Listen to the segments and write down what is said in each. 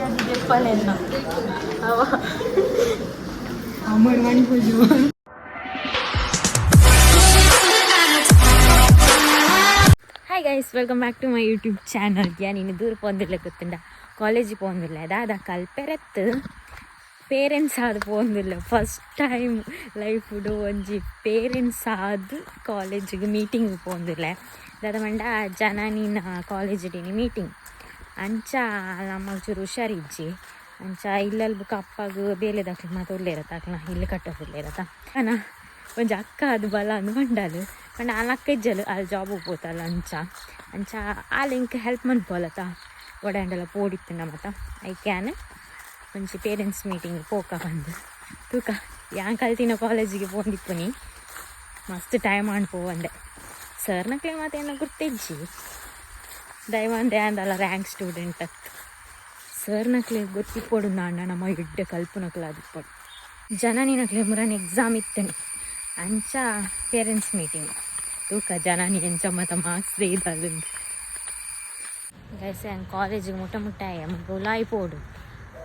ಮರ್ಯಾದೆ ದೆಪ್ಪಲೆನ್ನ ಅವ. ಅಮರ್ವಾಣಿ ಪೂಜೆ. Hi guys, welcome back to my YouTube channel. ನೀನು ದೂರ ಪೋಂದಿಲ್ಲ ಗೊತ್ತುಂಡ, ಕಾಲೇಜಿಗೆ ಪೋಂದಿಲ್ಲ. ದಾದ ಕಲ್ಪೆರತ್ತು ಪೇರೆಂಟ್ಸ್ ಆದ್ ಪೋಂದಿಲ್ಲ. ಫಸ್ಟ್ ಟೈಮ್ ಲೈಫುಡು ಒಂಜಿ ಪೇರೆಂಟ್ಸ್ ಆದ್ ಕಾಲೇಜಿಗೆ ಮೀಟಿಂಗ್ ಪೋಂದಿಲ್ಲ. ದಾದ ಪಂಡ ಜನನಿನ ಕಾಲೇಜ್ ಮೀಟಿಂಗ್. ಅಂಚ ನಮ್ಮಗ್ ಚೂರು ಹುಷಾರಿಜ್ಜಿ. ಅಂಚ ಇಲ್ಲಲ್ ಬುಕ್ಕ ಅಪ್ಪಗ್ ಬೇಲೆದಕ್ಲು ಮಾತ ಉಲ್ಲೇರತ್ತ, ಅಕ್ಲ ಇಲ್ಲಿ ಕಟ್ಟೋದಿಲ್ಲೇರತ್ತ. ಅನ ಒಂಜಿ ಅಕ್ಕ ಅದು ಬಲ ಅಂದ್ ಪಂಡಲು. ಪಂಡ ಆಲ್ ಅಕ್ಕ ಇಜ್ಜಲು, ಅಲ್ಲಿ ಜಾಬ್ ಪೋತಲ್ಲ. ಅಂಚ ಅಂಚ ಆಲ್ ಇಂಕ್ ಹೆಲ್ಪ್ ಮನ್ಪೊಲತ್ತ, ಒಡಾಂಡಲ ಪೋಡಿತ್ತು ಮತ. ಐಕ್ಯಾನ್ ಒಂಜಿ ಪೇರೆಂಟ್ಸ್ ಮೀಟಿಂಗ್ ಪೋಕ ಬಂದು ತೂಕ. ಯಾನ್ ಕಲ್ತಿನ ಕಾಲೇಜಿಗೆ ಪೋಂದಿಪ್ಪುನಿ, ಮಸ್ತ್ ಟೈಮ್ ಆಂಡ್ ಪೋವಂದೆ. ಸರ್ನಕ್ಲೆ ಮಾತ ಗುರ್ತಿಜ್ಜಿ, ದಯವಂದೆ ಅಂದಲ್ಲ ರ್ಯಾಂಕ್ ಸ್ಟೂಡೆಂಟ್ ಅತ್. ಸರ್ನಕ್ಲೆ ಗೊತ್ತಿಪ್ಪೊಡು ನಾಂಡ ನಮ್ಮ ಎಡ್ಡೆ ಕಲ್ಪುನಕ್ಲು ಅದಿಪ್ಪೊಡು. ಜನನಿನಕ್ಲೆ ಮುರನ್ ಎಕ್ಸಾಮ್ ಇತ್ತನೆ, ಅಂಚ ಪೇರೆಂಟ್ಸ್ ಮೀಟಿಂಗ್. ತೂಕ ಜನನಿ ಎಂಚ ಮತ ಮಾರ್ಕ್ಸ್ ದೇದಲ್ಲ. ಗೈಸ್, ಯಾನ್ ಕಾಲೇಜಿಗೆ ಮುಟ್ಟ ಮುಟ್ಟಾಯ ಮುಲ್ಪ ಉಲಾಯಿ ಪೋಡು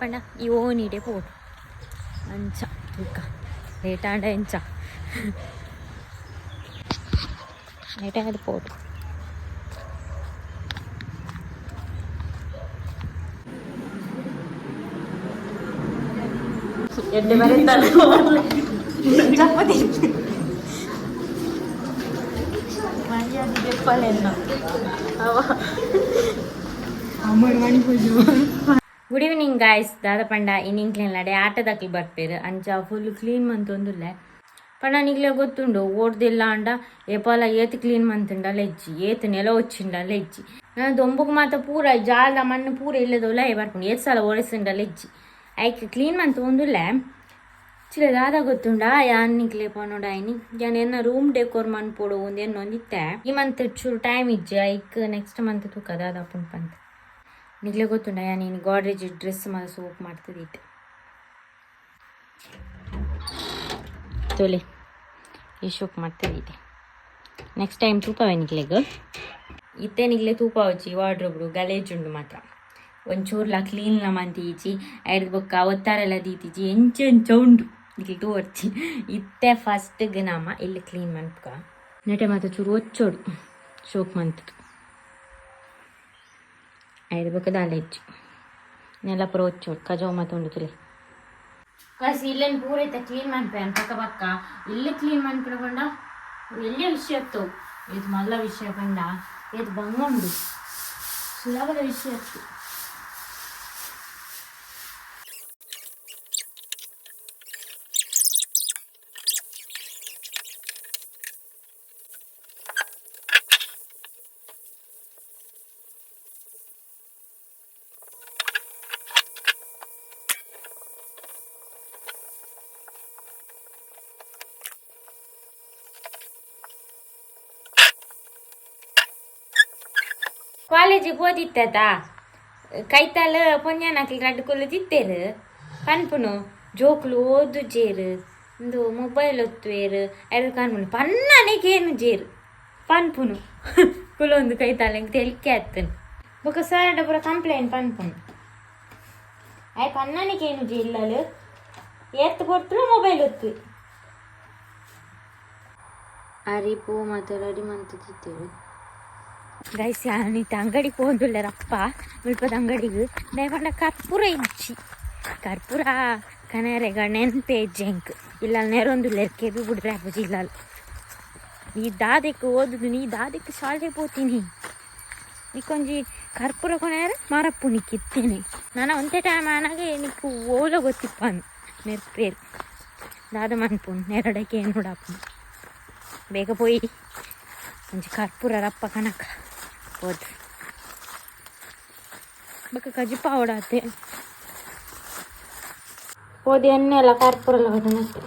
ಪಂಡ ಈ ಓನಿಡೆ ಪೋಡು. ಅಂಚ ತೂಕ, ಲೇಟ್ ಆಂಡ ಎಂಚ ಲೇಟ್ ಆದ ಪೋಡು. ಎಡ್ಡೆ ಬರೆತಲ್ಲ. ಚಪ್ಪತಿ ಮರ್ಯಾದೆ ದೆಪ್ಪಲೆನ್ನ ಅವ. ಅಮರ್ವಾಣಿ ಪೂಜೆ. Good evening guys. ದಾದ ಪಂಡ ಇನ್ನಿಂಕ್ಲೆನ್ ಲಡೆ ಆಟದಕ್ಲು ಬರ್ಪೇರು. ಅಂಚ ಫುಲ್ ಕ್ಲೀನ್ ಮಂತೊಂದುಲ್ಲೆ. ಪಂಡ ನಿಕ್ಲೆ ಗೊತ್ತುಂಡು, ಓಡ್ದಿಲ್ಲ ಅಂಡ ಏಪಾಲ ಏತ್ ಕ್ಲೀನ್ ಮಂತುಂಡ ಲೆಜ್ಜಿ, ಏತ್ ನೆಲ వచ్చిಂಡ ಲೆಜ್ಜಿ. ನಾನು ದೊಂಬುಗ್ ಮಾತ ಪೂರ ಜಾಲ ಮಣ್ಣು ಪೂರ ಇಲ್ಲದೊಲ ಬರ್ಪುಂಡು. ಏತ್ ಸಲ ಒರೆಸುಂಡ ಲೆಜ್ಜಿ. ಐಕ್ ಕ್ಲೀನ್ ಮಂತೊಂದುಲ್ಲೆ. ಚಿಲೆ ದಾದ ಗೊತ್ತುಂಡ, ಯಾನ್ ನಿಕ್ಲೆ ಪನೊಡಾಯ್ನಿ, ಯಾನ್ ಎನ್ನ ರೂಮ್ ಡೆಕೋರ್ ಮನ್ಪೊಡು ಒಂದ್ ಎನ್ನೊಂದಿತ್ತೆ. ಈ ಮಂತ್ ಚೂರು ಟೈಮ್ ಇಜ್ಜಿ, ಐಕ್ ನೆಕ್ಸ್ಟ್ ಮಂತ್ ತೂಕ ದಾದ ಪುಂಡು ಪಂತ. ನಿಕ್ಲೆ ಗೊತ್ತುಂಡ, ಯಾನ್ ಇನಿ ಗೋಡ್ರೇಜ್ ಡ್ರೆಸ್ ಮಾತ ಸೋಕ್ ಮಾಡ್ತದಿತ್ತೆ. ತೋಲೆ, ಈ ಶೋಕ್ ಮಾಡ್ತದಿತ್ತೆ. ನೆಕ್ಸ್ಟ್ ಟೈಮ್ ತೂಪವೆ ನಿಕ್ಲೆಗ್. ಇತ್ತೆ ನಿಕ್ಲೆ ತೂಪಾವಚಿ, ವಾರ್ಡ್ರೋಬ್ಡು ಗಲೇಜುಂಡು ಮಾತ್ರ. ಒಂಚೂರ್ಲ ಕ್ಲೀನ್ಲ ಮಂತೀಜಿ. ಐಡ್ದ್ ಬೊಕ್ಕ ಒತ್ತಾರೆಲ್ಲ ದೀತಿಜಿ, ಎಂಚ ಎಂಚ ಉಂಡು ನಿಕ್ಲೆ ತೋರ್ಚಿ. ಇತ್ತೆ ಫಸ್ಟ್ಗೆ ನಮ ಇಲ್ಲಿ ಕ್ಲೀನ್ ಮನ್ಪುಕ. ನೆಟೆ ಮಾತ ಚೂರು ಒಚ್ಚೋಡು ಶೋಕ್ ಮಂತ್. ಐದು ಬೊಕ್ಕ ದಾಲ ಹೆಚ್ಚು ನೆಲ ಪೂರ ಒಚ್ಚೋಡು, ಕಜವು ಮಾತ ಉಂಡು ತುಲೆ. ಕಸಿ ಇಲ್ಲೇನು ಪೂರ ಇತ್ತ ಕ್ಲೀನ್ ಮನ್ಪೇನ್ ಪಕ್ಕ ಪಕ್ಕ. ಇಲ್ಲಿ ಕ್ಲೀನ್ ಮನ್ಪಿನ ಪಂಡ ಎಲ್ಲಿಯ ವಿಷಯ ಇತ್ತು. ಇದು ಮಲ್ಲ ವಿಷಯ ಪಂಡ ಏತ್ ಬಂಗ ಉಂಡು, ಸುಲಭದ ವಿಷಯ ಇತ್ತು. ಕಾಲೇಜಿಗೆ ಓದಿತ್ತದ ಕೈತಾಲ ಪೊನ್ಯಾನಕ್ಲು ರಡ್ಡ್ ಕುಲ್ಲು ದಿತ್ತೇರು. ಪನ್ಪುನು, ಜೋಕುಲು ಓದುಜೇರು, ಇಂದು ಮೊಬೈಲ್ ಒತ್ತುವೇರು ಐದು ಕಾನ್ಪುನು ಪನ್ನನೆ ಕೇನುಜೇರು ಪನ್ಪುನು. ಕುಲೊಂದು ಕೈತಾಲ ಎಂಕ್ ತೆಲಿಕೆ ಆತ್ತನು. ಬೊಕ ಸರ್ ಪೂರ ಕಂಪ್ಲೇಂಟ್ ಪನ್ಪುನು. ಆಯ್ ಪನ್ನನೆ ಕೇನುಜಿ, ಇಲ್ಲಲು ಏತ್ ಪೊರ್ತುಲು ಮೊಬೈಲ್ ಒತ್ತುವೆ. ಅರಿಪು ಮಾತ ರೆಡಿ ಮಂತಿತ್ತೇರು. ಗೈಸ್, ಯಾನಿತ್ತ ಅಂಗಡಿಗೆ ಪೋಂದುಲ್ಲೆರಪ್ಪ ಮುಲ್ಪದ ಅಂಗಡಿಗೆ. ದಯಪಂಡ ಕರ್ಪೂರ ಇಜ್ಜಿ. ಕರ್ಪೂರ ಕನರೆಗ ನೆನ್ಪೆ ಇಜ್ಜಿ ಎಂಕ್. ಇಲ್ಲ ನೆರೊಂದುಲ್ಲೆರ್, ಕೆಬಿ ಬುಡ್ರೆ ಆಪುಜಿ ಇಲ್ಲ. ಈ ದಾದೆಕ್ ಓದುದು, ನೀ ದಾದೆಕ್ ಶಾಲೆ ಪೋತೀನಿ, ನಿಕ್ಕೊಂಜಿ ಕರ್ಪೂರ ಕೊನೆಯರ ಮರಪ್ಪು ನಿಕ್ ಇತ್ತೇನೆ. ನಾನು ಒಂತೆ ಟೈಮ್ ಆನಾಗ ನಿಕ್ಕು ಓಲ ಗೊತ್ತಿಪ್ಪನು. ನೆರ್ಪೇರು ದಾದ ಮನ್ಪುನು, ನೆರಡಕ್ಕೆ ನೋಡಪ್ಪು. ಬೇಗ ಪೋಯಿ ಒಂಜಿ ಕರ್ಪೂರ ರಪ್ಪ ಕನಕ ಹೋದ್. ಬೊಕ ಕಜಿಪ ಆವಡಾತೆ. ಪೋದು ಎಣ್ಣೆ ಎಲ್ಲ ಕರ್ಪೂರ ಎಲ್ಲ ಬತ್ತನತ್ತೆ.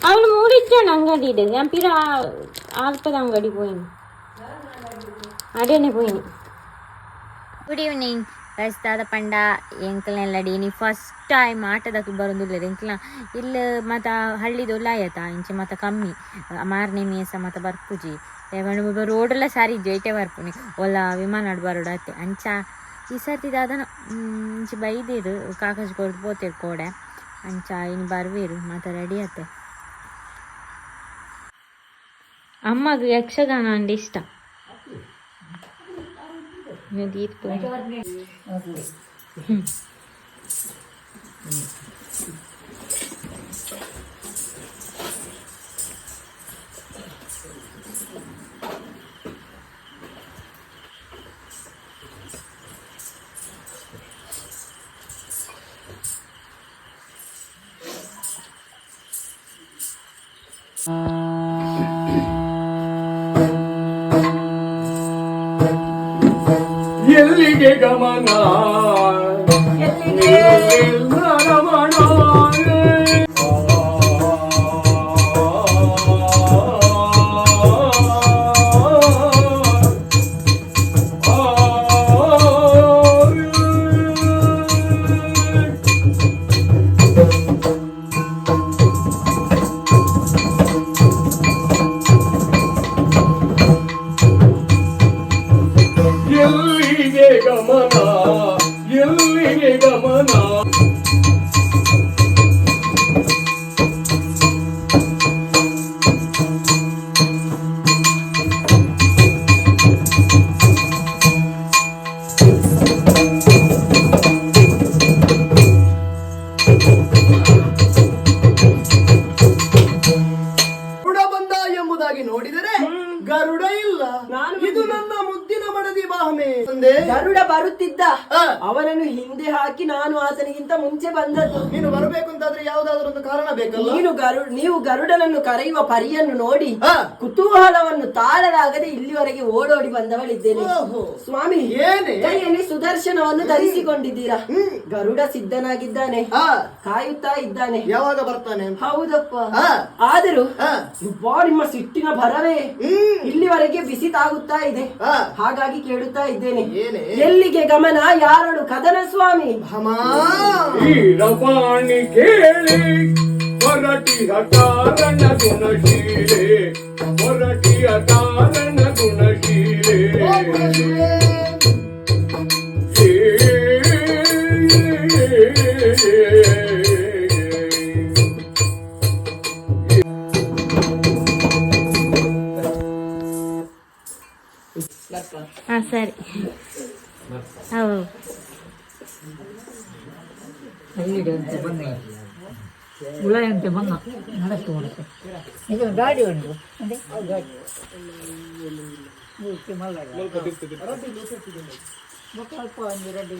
ಅವಳು ಮೂಡಿಜ್ಜಾಣ ಅಂಗಡಿ ಇದೆ. ഞാൻ ಪಿರ ಆಲ್ಪದ ಅಂಗಡಿ ಪೋಯಿನಿ, ಅಡೇನೆ ಪೋಯಿನಿ. ಗುಡ್ ಈವ್ನಿಂಗ್ ದಾದ ಪಂಡ ಎಂಕ್ಲೆಲ್ಲಡಿ ಇನಿ ಫಸ್ಟ್ ಟೈಮ್ ಆಟದಕ್ಲು ಬರೋದಿಲ್ಲ. ಎಂಕ್ಲ ಇಲ್ಲ ಮತ ಹಳ್ಳಿದೊಲ್ಲ ಆಯತ ಇಂಚ ಮತ ಕಮ್ಮಿ. ಮಾರನೇ ಮೇಸ ಮತ ಬರ್ಪುಜಿ. ರೋಡೆಲ್ಲ ಸರಿ ಇಜ್ಜಿ, ಐಟೆ ಬರ್ಪುನಿ. ಒಲ್ಲ ವಿಮಾನಡ್ ಬರೋಡು ಅತ್ತೆ. ಅಂಚ ಈ ಸರ್ತಿ ದಾದನ ಇಂಚಿ ಬೈದೇರು ಕಾಕಜ್ ಕೊರ್ದು ಪೋತೇರು ಕೋಡೆ ಅಂಚ ಇನಿ ಬರ್ವೇರು ಮಾತ ರೆಡಿ ಆತೆ. ಅಮ್ಮಗ್ ಯಕ್ಷಗಾನ ಅಂಡ ಇಷ್ಟ. ದೀಪ. ಎಲ್ಲಿಗೆ ಗಮನ ರಮಣ? ಎಲ್ಲಿಗೆ ಗಮನ, ಎಲ್ಲಿಗೆ ಗಮನ? ಗರುಡ ಬಂದ ಎಂಬುದಾಗಿ ನೋಡಿದರೆ ಗರುಡ ಇಲ್ಲ. ಇದು ನನ್ನ ಮುದ್ದಿನ ಮಡದಿ ಬಾಹಮೆ ತಂದೆ. ಗರುಡ ಬರುತ್ತಿದ್ದ. ಅವನನ್ನು ಹಿಂದೆ ಹಾಕಿ ನಾನು ಆತನಿಗಿಂತ ಮುಂಚೆ ಬಂದದ್ದು. ನೀನು ಬರಬೇಕು ಅಂತಾದ್ರೆ ಯಾವುದಾದ್ರೂ ಒಂದು ಕಾರಣ ಬೇಕಲ್ಲ? ನೀನು ಗರು ನೀವು ಗರುಡನನ್ನು ಕರೆಯುವ ಪರಿಯನ್ನು ನೋಡಿ ಕುತೂಹಲವನ್ನು ತಾಳಲಾಗದೆ ಇಲ್ಲಿವರೆಗೆ ಓಡೋಡಿ ಬಂದವಳಿದ್ದೇನೆ. ಓಹೋ. ಸ್ವಾಮಿ, ಏನೇ? ಕೈಯಲ್ಲಿ ಸುದರ್ಶನವನ್ನು ಧರಿಸಿಕೊಂಡಿದ್ದೀರಾ. ಗರುಡ ಸಿದ್ಧನಾಗಿದ್ದಾನೆ, ಕಾಯುತ್ತಾ ಇದ್ದಾನೆ. ಯಾವಾಗ ಬರ್ತಾನೆ? ಹೌದಪ್ಪ. ಆದರೂ ಯಬ್ಬಾ, ನಿಮ್ಮ ಸಿಟ್ಟಿನ ಭರವೇ ಇಲ್ಲಿವರೆಗೆ ಬಿಸಿ ತಾಗುತ್ತಾ ಇದೆ. ಹಾಗಾಗಿ ಕೇಳುತ್ತಾ ಇದ್ದೇನೆ. ಏನೇ? ಎಲ್ಲಿಗೆ ಗಮನ, ಯಾರಡು ಕದನ ಸ್ವಾಮಿ? ಭಾಮಾ. ವೀರವಾಣಿ ಕೇಳಿ ಹೊರಟಿಯ ಕಾರಣ ಗುಣಶೀಲೆ, ಹೊರಟಿಯ ಕಾರಣ ಗುಣಶೀಲೆ. ಓ ಗುಣಶೀಲೆ. ಹಾಂ ಸರಿ, ಹೌದು. ಅಂತೆ ಬಣ್ಣ ಉಳಂತೆ ಬಣ್ಣ ನಡಕ್ಕೆ ಉಂಟು. ಈಗ ಗಾಡಿ ಉಂಟು ಅದೇ ಗಾಡಿ ಮೂರ್ತಿ ಮಲ್ಲ ಬೊಕ್ಕ ಅಲ್ಪ ಒಂದು ರೆಡ್ಡಿ.